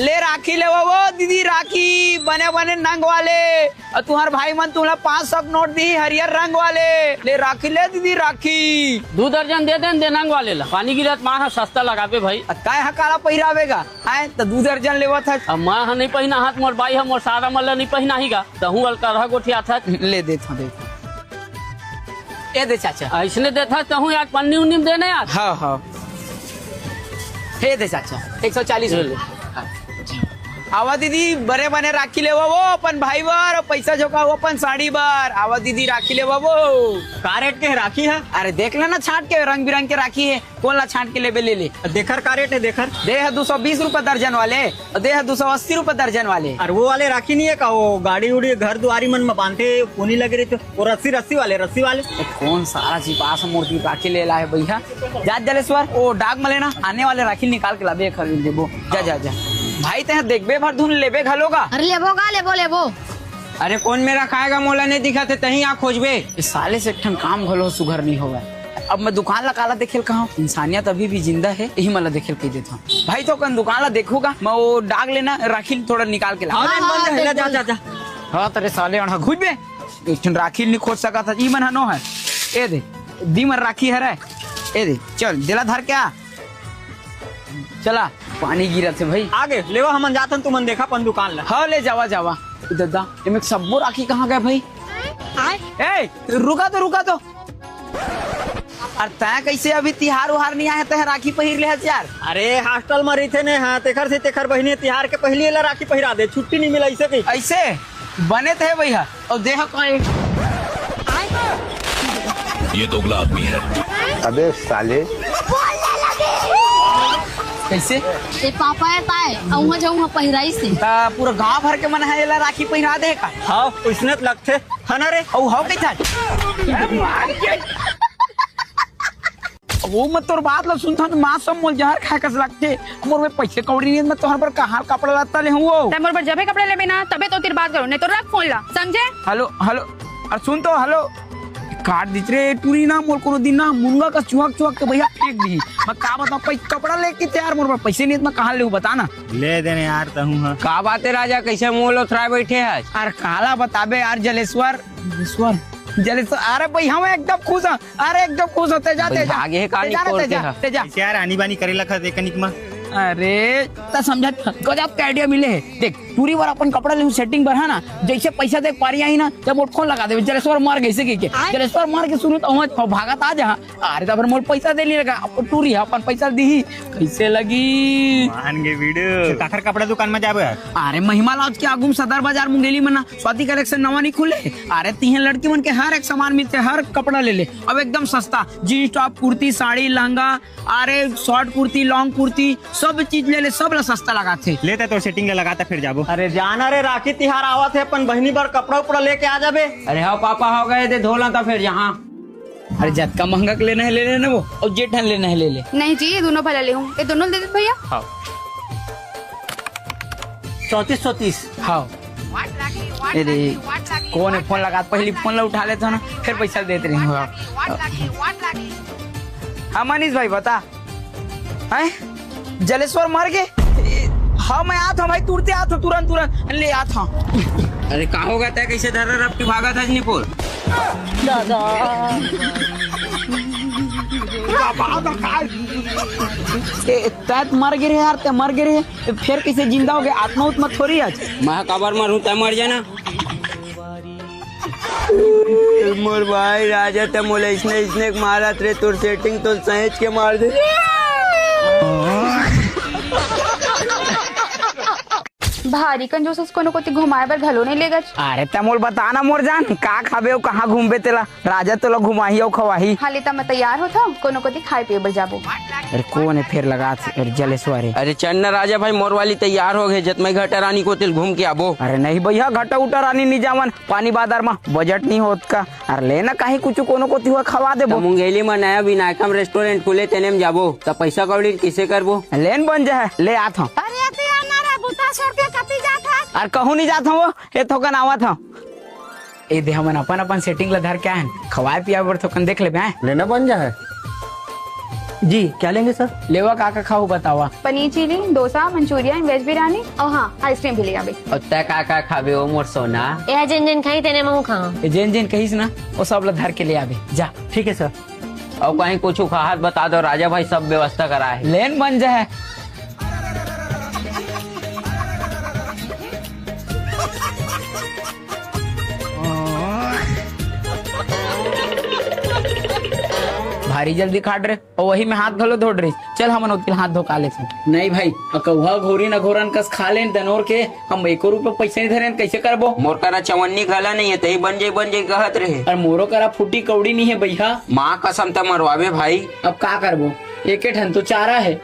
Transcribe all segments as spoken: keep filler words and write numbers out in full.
ले राखी लेवा वो दीदी, राखी बने बने नंग वाले। अउ तुंहर भाई मन तुमला पाँच सौ के नोट दिही हरियर रंग वाले। ले राखी ले दीदी, राखी। दू दर्जन दे देन दे नंग वाले ला। पानी गिरत मार ह सस्ता लगाबे भाई। अ काय ह काला पहिरावे गा? आय त दू दर्जन लेवत हस। अब मैं ह नइ पहिना हत, मोर बाई ह मोर सारा मन ला नइ पहिनाही गा। तहूँ अलकरहा गोठियाथस। ले देथों, देथों। ए दे चाचा। अइसने देथस तहूँ यार, पन्नी उन्नी में देना यार। हाँ, हाँ। हे दे चाचा, एक सौ चालीस ले ले। हाँ। आवा दीदी, बने बने राखी लेवा वो अपन भाई बर, अउ पैसा झोंका वो अपन साड़ी बर। आवा दीदी, राखी लेवा वो। का रेट के राखी है? अरे देख लेना छांट के, रंग बिरंग के राखी है, कोन ला छांट के लेबे ले ले। देकर का रेट है देकर? दे ह दू सौ बीस रुपए दर्जन वाले, अउ दे ह दू सौ अस्सी रुपए दर्जन वाले। अरे वो वाले राखी नहीं है का, वो गाड़ी उड़ी घर दुआरी मन में बांधे, कोनी लगे रहिथे, वो रस्सी, रस्सी वाले, रस्सी वाले। ए, कोन सारा चिपास मोर ती राखी ले लाए भैया। जा जलेश्वर, वो डाक में लेना, आने वाले राखी निकाल के लाबे, खरीद देबो। जा, जा, जा। भाई, तें देखबे भर धुन लेबे घलो गा। अरे लेबो गा, लेबो, लेबो। अरे कोन मेर रखाय गा, मोला नहीं दिखत हे, तहीं आ खोजबे। ए साले से एक ठन काम घलो सुघर नहीं होवय। अब मैं दुकान ला काला देखे ल कहां, इंसानियत अभी भी जिंदा है, यही मन ला देखे ल कह देथों। भाई, थोकन दुकान ला देखो गा, मैं वो डाक लेना, राखी थोड़ा निकाल के ला। हाँ, हाँ, हाँ, जा, जा, जा। हाँ, तेरे साले अनहा घुस बे। एक ठन राखी नहीं खोज सकत हे, ई मन ह नो है। ए दे, दी मन राखी हरय। ए दे, चल, देला धर के आ। चला, पानी गिरत हे भाई। आगे, लेवा हमन जाथन, तुमन देखा अपन दुकान ला। हाँ, ले जावा, जावा। ददा, एमे सब्बो राखी कहाँ गए भाई? ए, रुका तो, रुका तो। अरे तैं कइसे अभी तिहार उहार नहीं आए, तैं राखी पहिर ले हस यार? अरे hostel में रहिथे ने, हाँ, तेखर से तेखर बहिनी तिहार के पहिली एला राखी पहिरा दे, छुट्टी नहीं मिला, इसे कही। ऐसे? बने थे भैया, और देह कौन? ये दोगला आदमी है। अबे साले। कैसे? ए पापा है काय? अउहा जउहा पहिराई से। ता पूरा गांव भर के मन है एला राखी पहिरा दे का? हाँ, उसने तो लगथे, है ना रे? औ हो के था। वो मैं तोर बात ला सुनथन, माँ सब मोल जहर खाए कस लगथे। मोर में पैसे कौड़ी नहीं, मैं तोहर बर कहाँ कपड़ा लत्ता ले हूँ वो। तै मोर बर जबे कपड़ा लेबे ना, तबे तो तेरी बात करो, नहीं तो रख फोन ला, समझे? हेलो, हेलो, अरे सुन तो, हेलो। काट दीच रे टूरी ना, मोर कोनो दिन ना मुनगा का चुहक चुहक के भैया फेंक दी। मैं का बताऊँ, पै-, कपड़ा लेके तैयार, मोर बर पैसे नहीं, मैं कहाँ ले हूँ, बता ना। ले देने यार, तहूँ हा। का बात है राजा, कैसे मोल उथराए बैठे है? अरे काला बताबे यार जलेश्वर, जलेश्वर, जलेश्वर, अरे भाई हम एकदम खुश हैं। अरे एकदम खुश होते जाते भाई, जा। भागे हे का ते जा ना, निकोल ते के जा, हा। ते जा। कैसे यार आनी बानी करे लखा दे कनिक मा? अरे, त समझत गजब के idea मिले है। देख, टूरी बर अपन कपड़ा लेहूं setting बर, है ना? जैसे पैसा देख पारी आही ना, जब मोर फोन लगा देबे, जलेश्वर मर गइसे कहिके। आय। जलेश्वर मर के सुनहूं त उहाँ भागत आ जा। अरे, त फिर मोर पैसा दे ली लगा, अब टूरी है, अपन पैसा दीही। कैसे लगी? मान गे वीडियो। काखर कपड़ा दुकान में जाबे यार? अरे, महिमा लॉज के आगू में सदर बाजार मुंगेली में ना, स्वाति collection नवा नहीं खुले। अरे, तिहे लड़की मन के हर एक सामान मिलथे, हर कपड़ा ले ले। अब एकदम सस्ता, jeans top, कुर्ती, साड़ी, लहंगा, अरे short कुर्ती, long कुर्ती, सब चीज ले ले, सब ला सस्ता लगाथे। लेते तो setting ला लगाता फिर जाबो। अरे जाना रे, राखी तिहार आवत है, अपन बहिनी बर कपड़ा उपड़ा लेके आ जाबे। अरे हाँ पापा, हो गए दे धोला तो फिर जहाँ। अरे जतका महंगा के लेना है ले लेना वो, और जे ठन लेना है ले ले। नहीं जी, ये दोनों भला ले हूँ, ये दोनों दे दे भैया। हाँ। चौंतीस सौ तीस। हाँ। ए रे, कौन है फोन लगा? पहली फोन ला उठा लेता ना, फिर पैसा देते रही हूँ। हाँ मनीष भाई बता, हैं? जलेश्वर मर गे? हाँ मैं आत हूँ भाई, तुरते आत हूँ, तुरंत तुरंत ले आत हूँ। अरे का हो गया तय, कैसे धर रपटी भागा था निपोल? दादा। ए, तै त मर गे रहे यार, तै मर गे रहे, त फेर कैसे जिंदा हो गए? आत्मा उत्मा थोड़ी आज। मैं कबर मरूं, तै मर जाना। मोर भाई राजा, तै मोला इसने इसने मारत रे, तोर setting तो सहेज के मार दे। भारी कंजूस अस, कोनो कोती घुमाए बर घलो नइ लेगच। अरे त मोल बता ना मोर जान, का खाबे अउ कहाँ घूमबे तेला? राजा तोला घुमाही अउ खवाही। हाली त मैं तैयार होथव, कोनो कोती खाए पिए बर जाबो। अरे कोन हे फेर लगात हे? अरे जलेश्वर हे। अरे चल ना राजा भाई, मोर वाली तैयार हो गे, जत मैं घटा रानी कोती ल घूम के आबो। अरे नहीं भैया, घटा उटा रानी नी जावन, पानी बादर म budget नी होत का। अरे ले ना कहीं कुछ कोनो कोती हुआ खवा देबो। त मुंगेली म नया विनायकम restaurant खुले, तेने म जाबो। त पैसा कौड़ी ल किसे करबो? लेन बन जा है, ले आत हूँ। अरे ते आना रे, बुता छोड़ के कती जात हस? अरे कहूँ नी जात हूँ वो, ए थोकन आवत हूँ। ए दे हमन अपन अपन setting ला धर के आए हन, खवाए पियाए बर थोकन देख लेबे, हैं? लेना बन जा है। जी, क्या लेंगे सर? लेवा का का खाहू बतावा। Paneer chilli, dosa, Manchurian, veg biryani और हाँ, आइसक्रीम भी ले आबे। और तै का का खाबे ओ मोर सोना? ए जेन जेन खाही तेने महू खाहूं। ए जेन जेन कहिस ना, ओ सब ला धर के ले आबे। जा। ठीक है सर। और कहीं कुछ खाहत बता दो राजा भाई, सब व्यवस्था करा है। लेन बन जाए। भारी जल्दी खाट रे। अउ वही में हाथ घलो धो डरिस। चल, हमन ओती ल हाथ धोका लेथन। नहीं भाई, अकौहा घोरी न घोरन कस खा लेन दनोर के, हम एको रुपया पैसा नहीं धरेन, कैसे करबो? मोर करा चवन्नी घला नहीं है, तही बन जाई, बन जाई कहत रहे। अरे मोरो करा फूटी कौड़ी नहीं है भैया। माँ कसम त मरवाबे भाई। अब का करबो, एके ठन तो चारा है।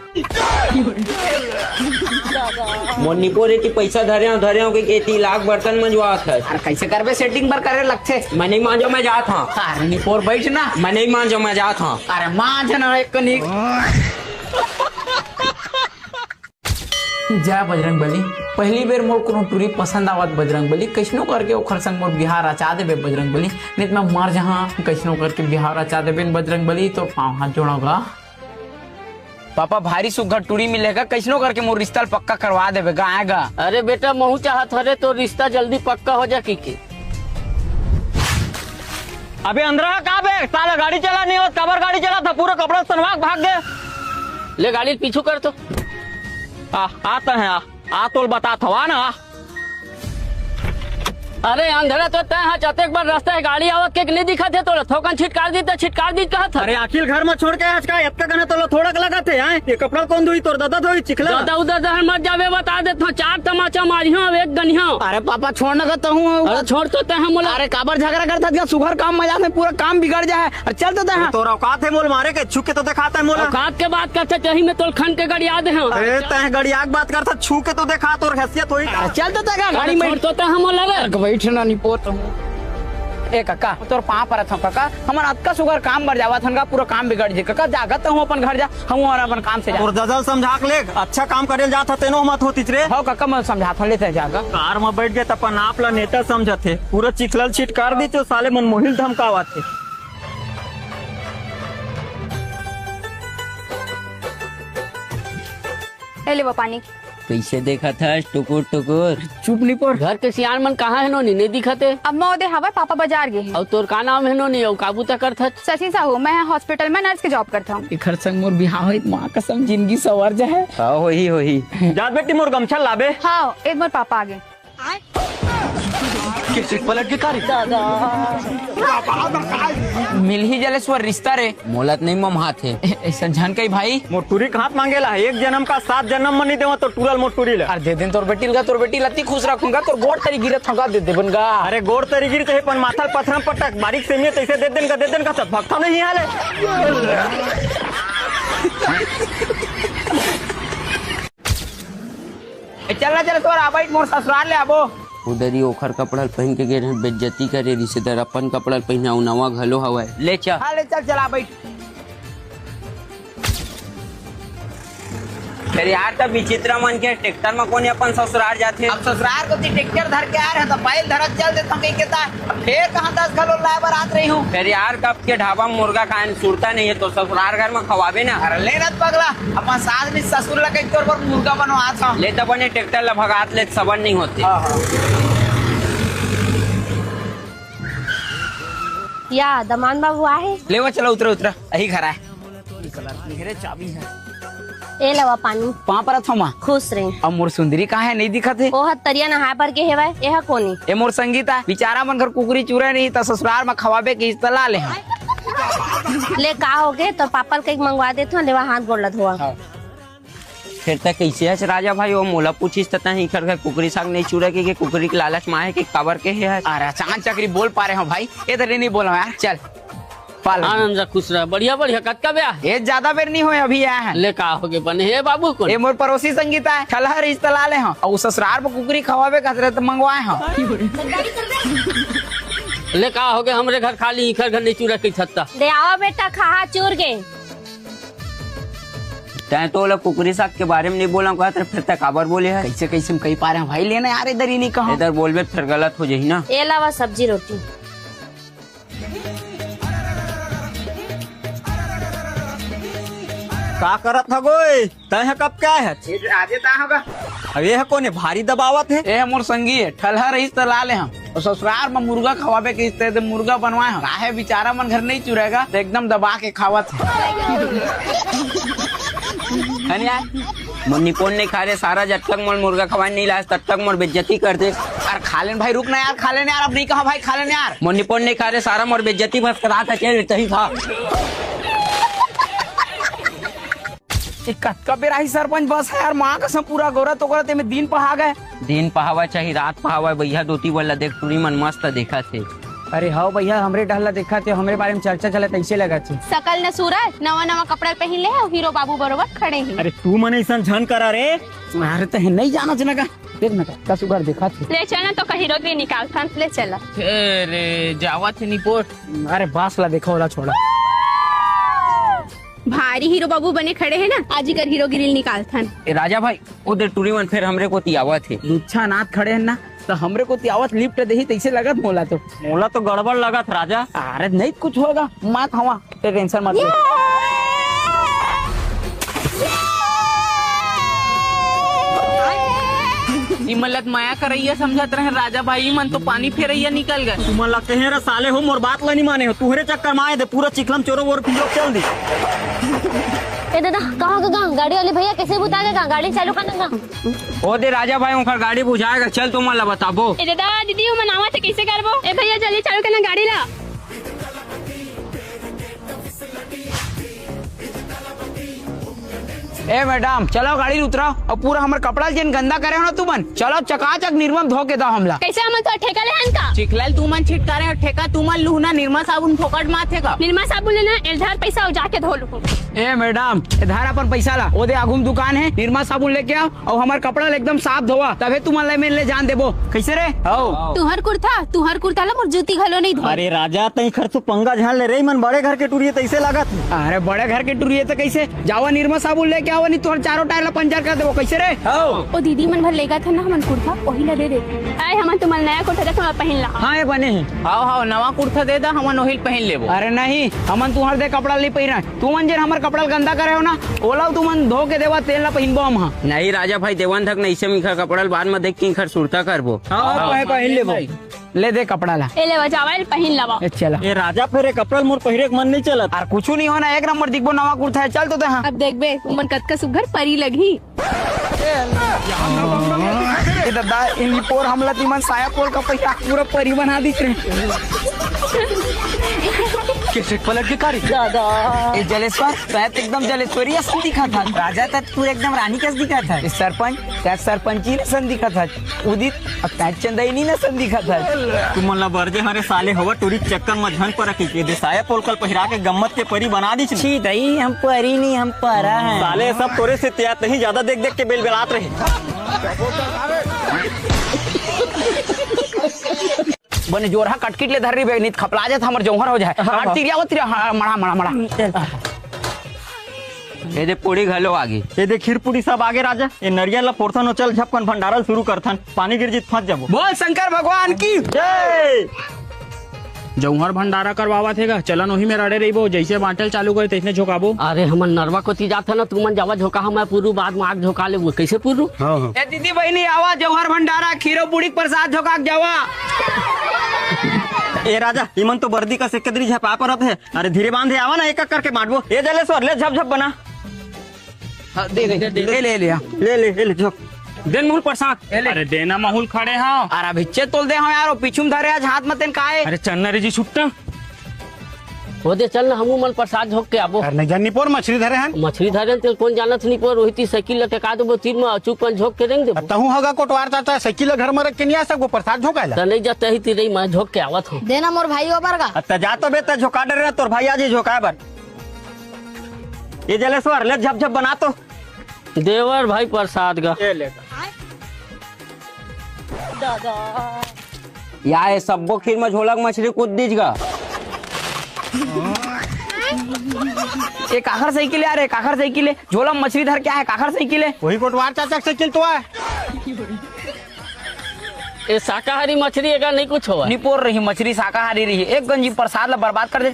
मोर निपोर एती पैसा धरे हंव, धरे हंव कि एती लाख बर्तन मंजवात हस। अरे कैसे करबे, सेटिंग बर करे लगथे। मैं नहीं मांजो, मैं जात हंव। अरे निपोर बैठ ना। मैं नहीं मांजो, मैं जात हंव। अरे मांज ना एक कनिक। जय बजरंग बली। पहली बेर मोर कोनो टूरी पसंद आवत बजरंग बली, कैसनो करके ओखर संग मोर बिहाव रचा देबे बजरंग बली, नहीं त मैं मर जहां, कैसनो करके बिहाव रचा देबे बजरंग बली, तोर पाँव हाथ जोड़ांव गा। पापा, भारी सुग्घर टूरी मिले गा, कैसनो करके मोर रिश्ता ल पक्का करवा देबे गा, आय गा। अरे बेटा, महू चाहत हरे तोर रिश्ता जल्दी पक्का हो जा कहिके। अबे अंदरा का बे, साला गाड़ी चला नहीं होत, काबर गाड़ी चलात हस, पूरा कपड़ा सनवा के भाग गे। ले गाड़ी ल पीछू कर तो। आ, आता है, आ, आ तोल बतात हंव ना। अरे अंधरा, तो तैं हा अतेक बड़ रस्ता हे, गाड़ी आवत के नहीं दिखत हे तोला? थोकन छिटकार दी त छिटकार दी कहत हस। अरे आखिर घर में छोड़ के आज का एतका घना तोला थोड़क लगत हे, हैं? ये कपड़ा कोन धोई, तोर ददा धोई, चिखला। ददा उदा दहर मत जाबे, बता देत हंव, चार तमाचा मारिहंव, एक गनिहंव। अरे पापा छोड़ न गा तहूं। अरे छोड़ तो तैं हा मोला। अरे काबर झगड़ा करत हस गा, सुघर काम मजा में पूरा काम बिगड़ जाए। अरे चल तो तैं हा। तोर औकात हे मोला मारे के, छू के तो देखा तैं मोला। औकात के बात करत हस, तही में तोला खन के गड़िया देहंव। अरे तैं गड़िया के बात करत हस, छू के तो देखा, तोर हैसियत होही। अरे चल तो तैं हा गाड़ी में। छोड़ तो तैं हा मोला रे। अरे बैठ ना निपोर। ए कका, तोर पाँव परत हंव कका, हमन अतका सुघर काम बर जावत हन गा, पूरा काम बिगड़ जाही कका, जा गा तहूं अपन घर जा, हमू अपन काम से जा। तोर ददा ल समझा के ले, अच्छा काम करे ल जात हस तेनो हमत होतिस रे। हव कका, मैं समझात हंव, ले तैं जा गा। कार में बैठ गे त अपन आप ला नेता समझत हे, पूरा चिखला ल छिटकार दिस, साले मन मोही ल धमकावत हे। ए ले वो पानी। कइसे देखत हस टुकुर टुकुर? चुप निपोर। घर के सियान मन कहाँ हे नोनी, नहीं दिखत हे। अब मैं ओदे हवय, पापा बाजार गे हे। अउ तोर का नाम हे नोनी, अउ का बूता करत हस? शशि साहू, मैं हॉस्पिटल में नर्स के जॉब करत हंव। एखर संग मोर बिहाव होही, माँ कसम जिंदगी संवर जाए। हाँ, होही, होही। जात बेटी मोर गमछा लाबे। हाँ, ए मोर पापा आगे। कैसे पलट के कारी? मिलही जलेश्वर रिश्ता रे। मोला त नहीं ममहात हे। ए-, ऐसा झन कही भाई। मोर टूरी के हाथ मांगेला, एक जनम का सात जनम में नहीं देवंव तोर टूरा ल मोर टूरी ला। अरे दे देन तोर बेटी ल गा, तोर बेटी ल अति खुश रखहूं गा, तोर गोड़ तरी गिरत हंव गा, दे देबे न गा। अरे गोड़ तरी गिरत हे, पर माथा ल पथरा म पटक, बारीक सेमी हे तइसे दे देन गा, दे देन गा, सब भगथंव नहीं हाले। ए, चल ना, चल, तोर आ बैठ, मोर ससुराल ले आबो। उधर ही ओखर कपड़ा ल पहिन के गे रहेन, बेइज्जती करे रिश्तेदार, अपन कपड़ा ल पहिना, अउ नवा घलो हवय। ले चल। हाँ, ले चल, चल, आ बैठ। फेर यार, त विचित्र मन के ट्रैक्टर म कोन अपन ससुराल जाथे? अब ससुराल कोती ट्रैक्टर धर के आए रहेंव, त बैल धरत चल देथंव कहिके त अब फेर कहाँ दस घलो लाए बर आत रहिहूं। फेर यार, कब के ढाबा म मुर्गा खाएन, सुरता नहीं हे, तो ससुराल घर म खवाबे ना। अरे ले न त पगला, अपन सास भी ससुर ला कहिके तोर बर मुर्गा बनवात हंव। ले त बने ट्रैक्टर ला भगात ले, सबन नहीं होते। हाँ, हाँ। या, दमान बाबू आहे? ले वो, चला, उतरा, उतरा, अही घर आए। मेरे चाबी है। ए लवा पानी। पाँव परत हंव माँ। खुश रहे। अब मोर सुंदरी कहाँ हे, नहीं दिखत हे? ओह तरिया नहाए बर गे हेवय, एह कोनी। ए मोर संगीता, बिचारा मन घर कुकरी चुरा नहीं, त ससुराल म खवाबे के इस्तला ले हंव। ले का होगे, तोर पापा ल कहिके मंगवा देथंव, लेवा हाथ गोड़ ला धोवा। हाँ। फेर त कइसे हस राजा भाई, ओ मोला पूछिस त तैं इखर घर कुकरी साग नहीं चुरा के, के कुकरी के लालच म आए के काबर के हे हस? अरे चांद चकरी बोल पारे हंव भाई, ए त नहीं बोला यार, चल। पाल। आनंद रह, खुश रह, बढ़िया, बढ़िया, कतका ब्याह? ए, ज्यादा बेर नहीं होय, अभी आए हन। ले का होगे बने, हे बाबू कोन? ए, मोर पड़ोसी संगीता हे, ठलहा रिश्ता ला ले हंव। अउ ससुराल म कुकरी खवाबे कहत रहे त मंगवाए हंव। ले का होगे, हमरे घर खाली, इखर घर नहीं चुरा के छत्ता। ले आवा बेटा, खा चूर के। तैं तो ओला कुकरी साग के बारे म नहीं बोला कहत रहे, फेर तैं काबर बोले हस? कइसे, कइसे म कही पारे हंव भाई, ले ना यार, इधर ही नहीं कहा। इधर बोलबे त फेर गलत हो जाही ना। ए लावा सब्जी रोटी। का करत हगोय? तैं ह कब के आए हच? ये जो आजे ता होगा। अब ये ह कोने भारी दबावत हे? ए ह मोर संगी हे, ठलहा रहिस त ला ले हम। अउ ससुरार म मुर्गा खवाबे कहिस त मुर्गा बनवाए हन। काहे बिचारा मन घर नइ चुरेगा, त एकदम दबा के खावत हे। हन यार, मोर निपोन नइ खाए रे सारा, जब तक मोर मुर्गा खवाए नइ लास, तब तक मोर बेइज्जती कर दे। यार खा लेन भाई, रुक ना यार, खा लेन यार, अब नइ कहा भाई, खा लेन यार। मोर निपोन नइ खाए रे सारा, मोर बेइज्जती बस करा था, चल, तही खा। ए, कतका बेर आही सरपंच बस ह यार, माँ कसम पूरा गोरत ओगरत एमे दिन पहा गए। दिन पहावय चाहे रात पहावय भैया, दोती वाला देख टूरी मन मस्त देखत हे। अरे हव भैया, हमरे डहर ला देखत हे, हमरे बारे में चर्चा चलत अइसे लगत हे। सकल न सूरत, नवा नवा कपड़ा पहिन ले हे, अउ हीरो बाबू बरोबर खड़े हे। अरे तू मन अइसन झन करा रे। अरे तहे नइ जाना जनगा, देख ना कतका सुघर देखत हे। ले चल ना तो कहीं रोक दे निकाल थन, ले चल। अरे जावत हे निपोर। अरे बास ला देखो, ओला छोड़ा। भारी हीरो बाबू बने खड़े हे ना, आज ही कर हीरोगिरी निकालथन। ए राजा भाई, ओ दे टूरी मन फेर हमरे कोती आवत हे। लुच्छा नाथ खड़े हे ना, त हमरे कोती आवत लिफ्ट देही तइसे लगत मोला तो। मोला तो गड़बड़ लगत राजा। अरे नहीं कुछ होगा, माँ खावा, ते टेंशन मत ले। इमन लत मया करैया समझत रहे राजा भाई, इमन तो पानी फेरैया निकल गए। तुमन ला कहे रे साले हो, मोर बात ला नहीं माने हो, तुहरे चक्कर में आए दे पूरा चिखलम चोरो वोर पियो चल दी। ए दादा, कहाँ के गाँव? गाड़ी वाले भैया कैसे बुता के गाँव? गाड़ी चालू करना गाँव। ओ दे राजा भाई, ओकर गाड़ी बुझाएगा, चल तुमन ला बताबो। ए दादा, दीदी, ओमन आवत हे, कैसे करबो? ए भैया, जल्दी चालू करना गाड़ी ला। ए मैडम, चलो गाड़ी उतराओ अउ पूरा हमर कपड़ा जेन गंदा करे हो ना तुमन, चलो चकाचक निरमा धो के दो हमला। कैसे हमन तो ठेका ले हन का? चिखलल तुमन छिटकारे हो ठेका, तुमन लुहना निरमा साबुन फोकट माथे का। निरमा साबुन लेना, एलधार पैसा हो जाके धो लू। ए मैडम, एधार अपन पैसा ला, ओदे आगू में दुकान हे, निरमा साबुन लेके आओ अउ हमर कपड़ा ला एकदम साफ धोवा, तभे तुमन ला एमे ले जान देबो। कैसे रे? हौ। तुहर कुर्ता, तुहर कुर्ता ला मोर जूती घलो नहीं धो। अरे राजा, तई खर तू पंगा झान ले रे, मन बड़े घर के टुरी हे तइसे लागत। अरे बड़े घर के टुरी हे त कैसे? जावा निरमा साबुन लेके आवा, नहीं तोहर चारों टायर ला पंचर कर देबो। कैसे रे? हौ। ओ दीदी मन भर लेगा था ना हमन कुर्ता, ओही ला दे दे। आए हमन तुमन नया कुर्ता दे, तुमन पहिन ला। हाँ, ये बने हे। हाव, हाव, नवा कुर्ता दे दा, हमन ओही ल पहिन लेबो। अरे नहीं, हमन तुहर दे कपड़ा नहीं पहिरा। तुमन जेन हमर कपड़ा ल गंदा करे हो ना, ओला तुमन धो के देवा, तेन ला पहिनबो हम। हाँ। नहीं राजा भाई, देवन धक नहीं से मिखर कपड़ा ल बाद में देख के इखर सुरता करबो। हाँ, हाँ, पह-, पहिन लेबो। ले दे कपड़ा ला। ए लेवा जावा, ए पहिन लवा। ए चला। ए राजा, फेर ए कपड़ा ल मोर पहिरे के मन नहीं चलत। अरे कुछ नहीं होना, एक नंबर दिखबो, नवा कुर्ता हे, चल तो दे हाँ। अब देखबे, उमन कतका सुघर परी लगही। ए दादा, इन्हीं पोर हमला तिमन साया पोल का पैसा पूरा परी बना दिस रे। कैसे पलट के कारी? दादा। ए जलेश्वर, तै तो एकदम जलेश्वरी असन दिखत हस। राजा, तै पूरा एकदम रानी कस दिखत हस। ए सरपंच, तै सरपंची असन दिखत हस। उदित, अब तै चंदैनी असन दिखत हस। तुमन ला बरजे हरे साले हवा टूरी चक्कर म झन परा के दे साया पोलकल पहिरा के गम्मत के परी बना दिस। छी दई, हम परी नहीं, हम परा है। साले सब तोरे से तिया तही ज्यादा देख देख के बेल बेलात रहे। बने जोरहा कटकिट ले धर रही बे, नित खपला जात हमर जौहर हो जाए। हाँ, हाँ। तिरिया वो तिरिया, हाँ, मड़ा, मड़ा, मड़ा। ए दे पूड़ी घलो आगे। ए दे खीर पूड़ी सब आगे राजा। ए नरियल ला फोड़थन, चल झपकन भंडारा ल शुरू करथन। पानी गिर जीत फंस जाबो। बोल शंकर भगवान की। जय। जौहर भंडारा करवावत हे गा, चलन ओही में रड़े रहिबो, जैसे बांटल चालू करे तैसने झोंकाबो। अरे हमन नरवा कोती जात हन ना, तुमन जावा झोंका, हमन पुरू बाद में आग झोंका लेबो। कैसे पुरू? हाँ, हाँ। ए दीदी बहिनी आवा, जौहर भंडारा खीरो पूड़ी के प्रसाद झोंका के जावा। ए राजा, इमन तो बर्दी का सेकदरी झपा परत हे। अरे धीरे बांधे आवा ना, एक एक करके बांटबो। ए जलेश्वर, ले झप झप बना। हाँ, दे, दे, दे, ले, ले, ले, हाँ। ले, ले, ले, ले, झोंक। देन महूल प्रसाद। ए, ले। अरे देना महूल खड़े हाँ। अरे अभी चे तोल दे हाँ यार, वो पीछू में धरे आज हाथ में तेन काए। अरे चन्ना रे जी छुट्टा। वो दे चल ना, हमू मन प्रसाद झोंक के आबो। अरे नहीं जान निपोर मछली धरे हन। मछली धरे हन, तेल कौन जानत निपोर, वही ती साइकिल लटका देबो, तीर में अचूक पन झोंक के रेंग देबो। तहू हगा कोटवार चाचा, साइकिल घर में रख के नहीं आ सकबो, प्रसाद झोंकाए ला। त नहीं जाते ही ती रही, मैं झोंक के आवत हूँ। देना मोर भाई ओबर का। अब त जा तो बे, त झोंका डरे ना, तोर भाई आज ही झोंकाए बर। ए जलेश्वर, ले झप झप बना तो। देवर भाई प्रसाद गा। ए ले गा। दादा। या ए सब्बो खीर में झोलक मछली कूद दीज गा। ए काखर साइकिल यार, ए काखर साइकिल है? झोला मछली धर के आए, काखर साइकिल है? वही कोटवार चाचा के साइकिल तो है। ए शाकाहारी मछली एका नहीं कुछ होवा। निपोर रही मछली, शाकाहारी रही, एक गंजी प्रसाद ला बर्बाद कर दे।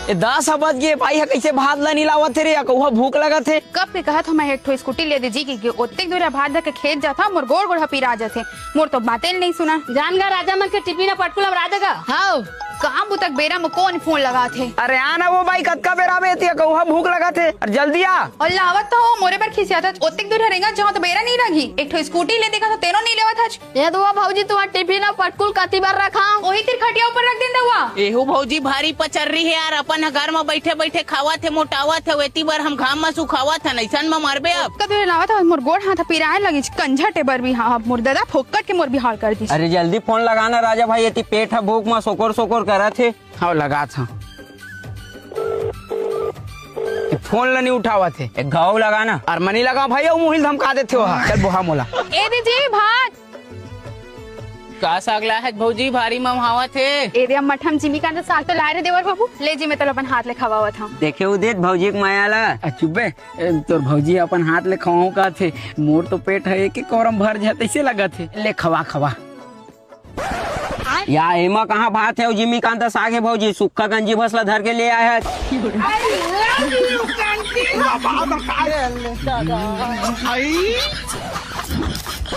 ए, दस ह बज गे, भाई ह कइसे भात ल नइ लावत हे रे, अकौहा भूख लगत हे। कब के कहत हंव मैं एक ठो स्कूटी ले दे जी, कि ओतेक दूर भात धर के खेत जात हंव, मोर गोड़ गोड़ ह पिरा जाथे, मोर तो बाते ल नइ सुना। जान गा, राजा मन के टिफिन अउ पटकुल अमरा दे गा। हव, काम बुता के बेरा म कोन फोन लगात हे? अरे आ ना वो बाई, कतका बेरा आबे, एती अकौहा भूख लगत हे, अरे जल्दी आ। अल्लाह, आवत तो हंव, मोरे बर खिसियात हच, ओतेक दूर रेंगत जाहूं त बेरा नइ लगही, एक ठो स्कूटी ले दे कहत हंव तेनो नइ लेवत हच। ए दउवा भौजी, तुंहर टिफिन अउ पटकुल कति बर रखंव? ओही तीर खटिया ऊपर रख देन दउवा। एहू भौजी भारी पचर्री हे यार, अपन ह घर म बइठे बइठे खावत हे, मोटावत हे, एती बर हम घाम म सुखावत हन, अइसन म मरबे अब। कदू लावत हव, मोर गोड़ हाथ पिराय लगिस, कंझा टेबर भी, हां, अब मोर ददा फोकट के मोर बिहाव कर दिस। अरे जल्दी फोन लगा ना राजा भाई, एती पेट ह भूख म सोकोर सोकोर करत हे। हव, लगात हंव। ए, फोन ल नइ उठावत हे। एक घाव लगा ना। अरे मनी लगा भाई, अउ मुहिल धमका देथे ओहा। चल बोहा मोला। ए दे जी, भात। का साग लाय हच भौजी, भारी ममहावत हे? ए दे, अब मठम जिमीकांत साग तो लाय रे देवर बाबू। ले जी, मैं तोला अपन हाथ ले खवावत हंव। देखे उदित भौजी के मया ला। आ, चुप बे। ए, तोर भौजी अपन हाथ ले खवाहूं कहत हे। मोर तो पेट ह एक एक कोरम भर जाय तइसे लगत हे। ले खवा, खवा। या एमा कहां भात हे अउ जिमीकांत साग हे भौजी, सुक्खा गंजी भसला धर के ले आय हच।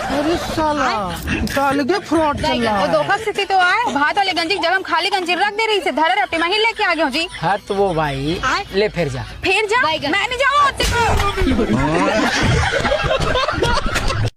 अरे साला, त अलगे फ्रॉड चल रहा ओ है। धोखा से तो आय, भात वाले गंजी के जगह म खाली गंजी रख दे रहिसे, धरा रपटी म ही लेके आ गेंव जी। हां त वो भाई, ले फेर जा। फेर जा? मैं नइ जावंव ओती।